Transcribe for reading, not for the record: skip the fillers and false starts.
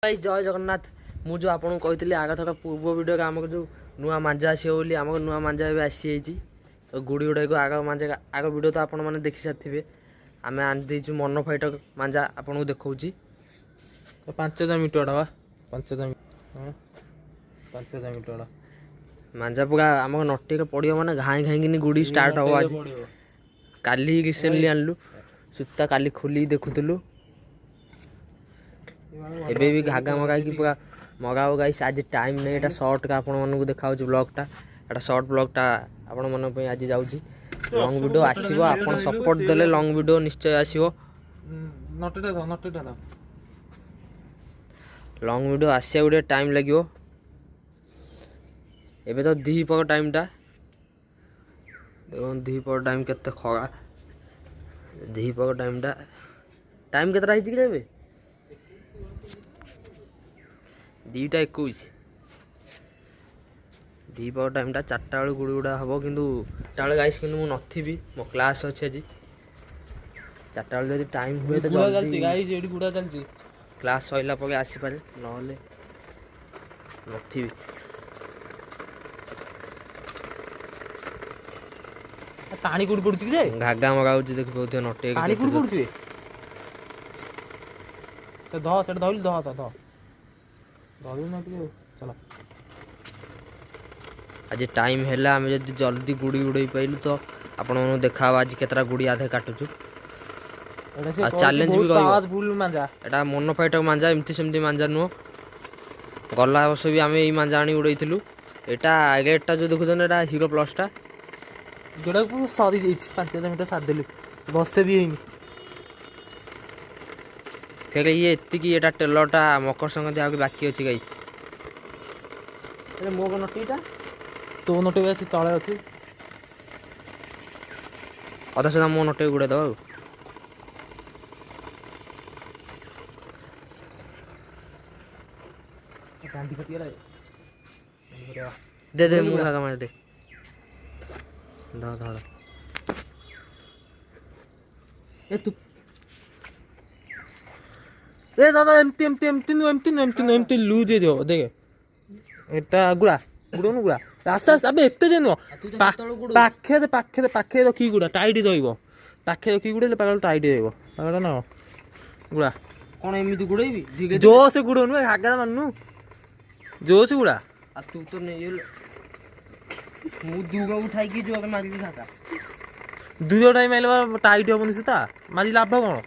ଭାଇ, ଜୟ ଜଗନ୍ନାଥ। ମୁଁ ଯେଉଁ ଆପଣଙ୍କୁ କହିଥିଲି ଆଗଥର ପୂର୍ବ ଭିଡ଼ିଓରେ, ଆମର ଯେଉଁ ନୂଆ ମାଞ୍ଜା ଆସିବ ବୋଲି, ଆମର ନୂଆ ମାଞ୍ଜା ଏବେ ଆସିଯାଇଛି। ତ ଗୁଡ଼ି ଗୁଡ଼ାକୁ ଆଗ ମାଞ୍ଜା, ଆଗ ଭିଡ଼ିଓ ତ ଆପଣମାନେ ଦେଖି ସାରିଥିବେ। ଆମେ ଆଣିଦେଇଛୁ ମନ ଫାଇଟର ମାଞ୍ଜା, ଆପଣଙ୍କୁ ଦେଖାଉଛି। 5 ହଜାର ମିଟର ବା, 5 ହଜାର, ହଁ, 5 ହଜାର ମିଟର। ମାଞ୍ଜା ପୁରା ଆମର ନଟିରେ ପଡ଼ିବ, ମାନେ ଘାଇଁ ଘାଇଁକିନି ଗୁଡ଼ି ଷ୍ଟାର୍ଟ ହେବ ଆଜି। କାଲି ରିସେଣ୍ଟଲି ଆଣିଲୁ ସୂତା, କାଲି ଖୋଲିକି ଦେଖୁଥିଲୁ। ଏବେ ବି ଘାଗା ମଗାଇକି ପୁରା ମଗାଓ। ଗାଇସ୍, ଆଜି ଟାଇମ୍ ନାହିଁ, ଏଇଟା ସର୍ଟ ଆପଣମାନଙ୍କୁ ଦେଖାଉଛି ବ୍ଲଗ୍ଟା। ଏଇଟା ସର୍ଟ ବ୍ଲଗ୍ଟା ଆପଣମାନଙ୍କ ପାଇଁ ଆଜି ଯାଉଛି। ଲଙ୍ଗ୍ ଭିଡ଼ିଓ ଆସିବ, ଆପଣ ସପୋର୍ଟ ଦେଲେ ଲଙ୍ଗ୍ ଭିଡ଼ିଓ ନିଶ୍ଚୟ ଆସିବ। ନଟେଟା ଧ, ନଟେଟା ଧ। ଲଙ୍ଗ୍ ଭିଡ଼ିଓ ଆସିବାକୁ ଟିକେ ଟାଇମ୍ ଲାଗିବ। ଏବେ ତ ଦ୍ୱିପହର ଟାଇମ୍ଟା ଦେଖନ୍ତୁ, ଦ୍ୱିପହର ଟାଇମ୍ କେତେ ଖରା। ଦ୍ୱିପହର ଟାଇମ୍ଟା, ଟାଇମ୍ କେତେଟା ହେଇଛି କି ଏବେ? 2ଟା 21, ଦ୍ୱିପହର ଟାଇମ୍ଟା। 4ଟା ବେଳକୁ ଗୁଡ଼ି ଗୁଡ଼ା ହେବ, କିନ୍ତୁ 4ଟା ବେଳେ ଗାଇସ୍ କିନ୍ତୁ ମୁଁ ନଥିବି, ମୋ କ୍ଲାସ୍ ଅଛି ଆଜି। 4ଟା ବେଳେ ଯଦି ଟାଇମ୍ ହୁଏ ତ ଗୁଡ଼ା ଚାଲିଛି। ଜଲ୍ଦି ଗାଇସ୍, ଏଠି ଗୁଡ଼ା ଚାଲିଛି। କ୍ଲାସ୍ ସରିଲା ପରେ ଆସିପାରେ, ନହେଲେ ନଥିବି। ପାଣି କୋଉଠି ପଡୁଛି କି ରେ? ଘାଗା ମଗାଉଛି, ଦେଖିପାରୁଥିବେ ନଟେଇ। ପାଣି କୋଉଠି ପଡୁଛି? ସେ ଧ, ସେଟା ଧରିଲୁ, ଧ ଧ ଧ, ଧରିଲୁ ନା ଟିକେ, ଚାଲ। ଆଜି ଟାଇମ୍ ହେଲା, ଆମେ ଯଦି ଜଲ୍ଦି ଗୁଡ଼ି ଉଡ଼େଇ ପାଇଲୁ ତ ଆପଣମାନଙ୍କୁ ଦେଖାହବ ଆଜି କେତେଟା ଗୁଡ଼ି ଆଧେ କାଟୁଛୁ। ଏଟା ସେ ଆଉ challenge ବି ରହିବ। ପାୱାରଫୁଲ ମାଞ୍ଜା। ଏଇଟା ମନ ଫାଇଟର ମାଞ୍ଜା, ଏମିତି ସେମିତି ମାଞ୍ଜା ନୁହଁ। ଗଲା ବର୍ଷ ବି ଆମେ ଏଇ ମାଞ୍ଜା ଆଣି ଉଡ଼େଇଥିଲୁ। ଏଇଟା ରେଟ୍ଟା ଯେଉଁ ଦେଖୁଛନ୍ତି, ଏଇଟା ହିରୋ ପ୍ଲସ୍ଟା। ଯୋଉଟାକୁ ସରି ଯାଇଛି, 5 ହଜାର ମିଟର ସାରିଦେଲୁ, ବର୍ଷେ ବି ହେଇନି। ଫେର ଇଏ ଏତିକି, ଏଇଟା ଟେଲରଟା ମକର ସଂକ୍ରାନ୍ତି ଆହୁରି ବାକି ଅଛି ଗାଇସ୍। ମୋ ନଟିଟା ତୋ ନଟେ ବି ଆସି ତଳେ ଅଛି। ଅଧା ସୁଦ୍ଧା ମୋ ନଟେଇ ଗୁଡ଼େଇ ଦେବା। ଆଉ ଗାଣ୍ଡି ଫାଟିଗଲା। ଦେ ଦେ, ମୁଁ ଭାଗ ମାରି ଦେ। ଧ ଧ ଧ। ଏ ତୁ ଏ ଦାଦା, ଏମିତି ଏମିତି ଏମିତି ନୁହଁ, ଏମିତି ନୁହଁ, ଏମିତି ନୁହଁ, ଏମିତି ଲୁଜ୍ ହେଇଯିବ। ଦେଖେ, ଏଟା ଗୁଡ଼ା ଗୁଡ଼ଉନୁ, ଗୁଡ଼ା ଆସ୍ତେ ଆସ୍ତେ। ଆବେ, ଏତେ ଯେ ନୁହଁ। ତୁ ତ ସେତେବେଳୁ ଗୁଡ଼ଉ। ପାଖରେ ପାଖରେ ପାଖରେ ରଖିକି ଗୁଡ଼ା, ଟାଇଟ୍ ରହିବ। ପାଖରେ ରଖିକି ଗୁଡ଼େଇଲେ ପାଗଳ ଟାଇଟ୍ ରହିବ। ପାଗଳ ନା ଗୁଡ଼ା। କ'ଣ ଏମିତି ଗୁଡ଼େଇବି ଧୀରେ? ଜୋରସେ ଗୁଡ଼ଉନୁ, ହାଗାରେ ମାନୁ, ଜୋରସେ ଗୁଡ଼ା। ଆଉ ତୁ ତ ନେଇଗଲୁ, ମୁଁ ଦୂରକୁ ଥାଇକି ଜୋରରେ ମାରିବି ଘାଟା। ଦୂର ଟାଇମ୍ ମାରିଲେ ଟାଇଟ୍ ହବନି, ସେଟା ମାରି ଲାଭ କ'ଣ?